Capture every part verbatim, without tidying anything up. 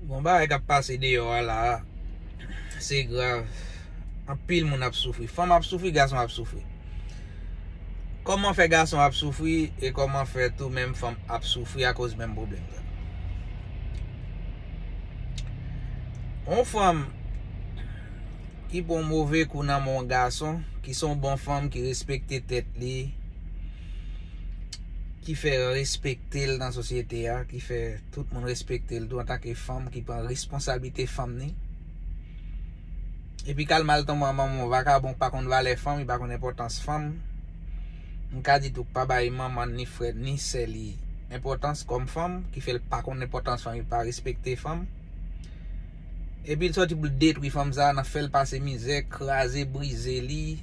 Gon bagay k ap pase deyò a la a, se grav. Anpil moun ap soufri. Fanm ap soufri, gason ap soufri. Kòman fè gason ap soufri e kòman fè tou menm fanm ap soufri akoz menm pwoblèm sa? Yon fanm ki pran move kou nan men yon gason, ki se yon bon fanm, ki respekte tèt li, ki fè respekte l nan sosyete a, ki fè tout moun respekte l tou antanke fanm, ki pran responsablite fanm ni. Epi k al mal tonbe an manman yon vakabon k pa konn valè fanm, li pa konn enpòtans fanm. M ka di tou k pa bay manman ni frè ni sè li enpòtans kòm fanm, ki fè l pa konn enpòtans fanm, li pa respekte fanm. Epi l sòti pou l detwi fanm sa a nan fè l pase mizè, kraze, brize li,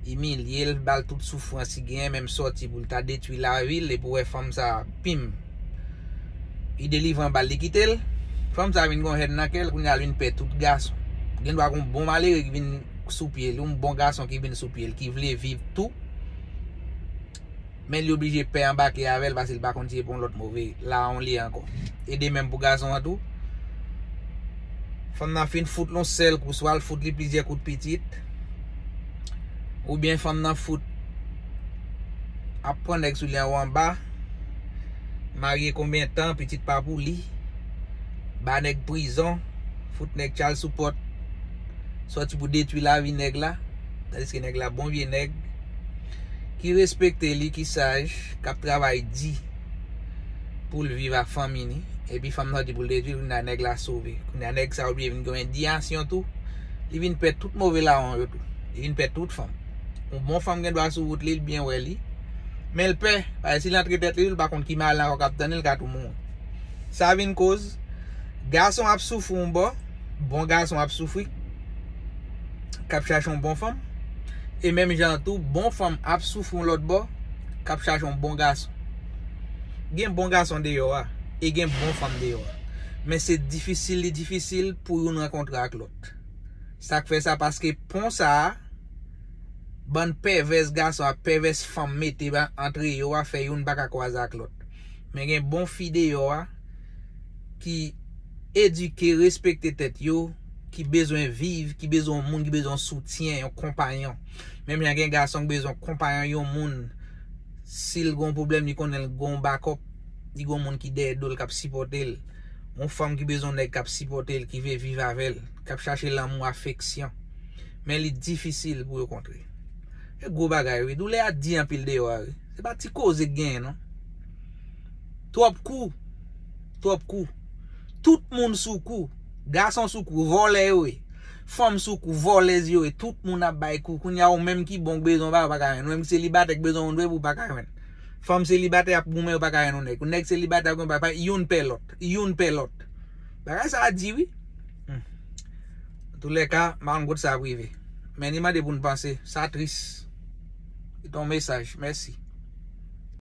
imilye l, ba l tout soufrans li genyen, menm sòti pou l ta detwi lavi l, epi w wè fanm sa a, pim, li delivre anba l, li kite l. Fanm sa a vin gon hèn nan kè l, kounye a l vin pè tout gason. Gen dwa gon bon malere ki vin sou pye l, yon bon gason ki vin sou pye l, ki vle viv tou. Men li oblije pè anbake avè l paske li pa konn si se pa yon lòt move lawon li ye ankò. E de menm pou gason an tou. Fanm nan fin fout l yon sèl kou, swa l fout li plizyè kout pitit, oubyen fanm nan fout ap pran nèg sou li anwo anba, marye konbyen tan, pitit pa pou li, ba nèg prizon, fout nèg child support, sòti pou detwi lavi nèg la, tandiske nèg la bon vye nèg, ki respekte li, ki saj, k ap travay di pou l viv ak fanmi li, epi fanm nan di pou l detwi l, kounye a nèg la sove. Kounye a nèg sa oblije vin gen yon endiyasyon tou, li vin pè tout move lawon yo tou, li vin pè tout fanm. Yon bon fanm gen dwa sou wout li, l byen wè li, men l pè, paske si l antre tèt li, li pa konn ki malè ankò k ap tann li, l ka tou mouri. Sa vin koz gason ap soufri yon bò, bon gason ap soufri, k ap chache yon bon fanm. E menm jan an tou, bon fanm ap soufri yon lòt bò, k ap chache yon bon gason. Gen bon gason deyò a, e gen bon fanm deyò a. Men se difisil, li difisil pou youn rankontre ak lòt. Sa k fè sa, paske pon sa a, bann pèvès gason ak pèvès fanm mete ba, antre yo a, fè youn pa ka kwaze ak lòt. Men gen bon fi deyò a, ki edike, respekte tèt yo, ki bezwen viv, ki bezwen yon moun, ki bezwen yon soutyen, yon konpayon. Menm jan gen gason ki bezwen yon konpayon, yon moun, si l gen yon pwoblèm, li konnen l gen yon bakòp, li gen yon moun ki dèyè do l k ap sipòte l. Yon fanm ki bezwen yon nèg k ap sipòte l, ki vle viv avè l, k ap chache lanmou, afeksyon. Men li difisil pou yo kontre. E gwo bagay, wi. Doulè a di anpil deyò a, wi. Se pa ti koze k genyen, non. Twòp kou. Twòp kou. Tout moun sou kou. Gason sou kou, vòlè yo ye. Fanm sou kou, vòlèz yo ye. Tout moun ap bay kou. Kounye a, ou menm ki bon, k bezwen yon bagay, ou pa ka jwenn. Ou menm ki selibatè, k bezwen yon dwe pou ou pa ka jwenn. Fanm selibatè ap goumen, yo pa ka jwenn yon nèg. Nèg selibatè ap goumen, pa, pa, youn pè lòt. Youn pè lòt. Bagay sa a di, wi. Hmm. Antoulèka, m pa konn kot sa ap rive. Men li mande pou n panse. Sa tris. Se yon mesaj. Mèsi.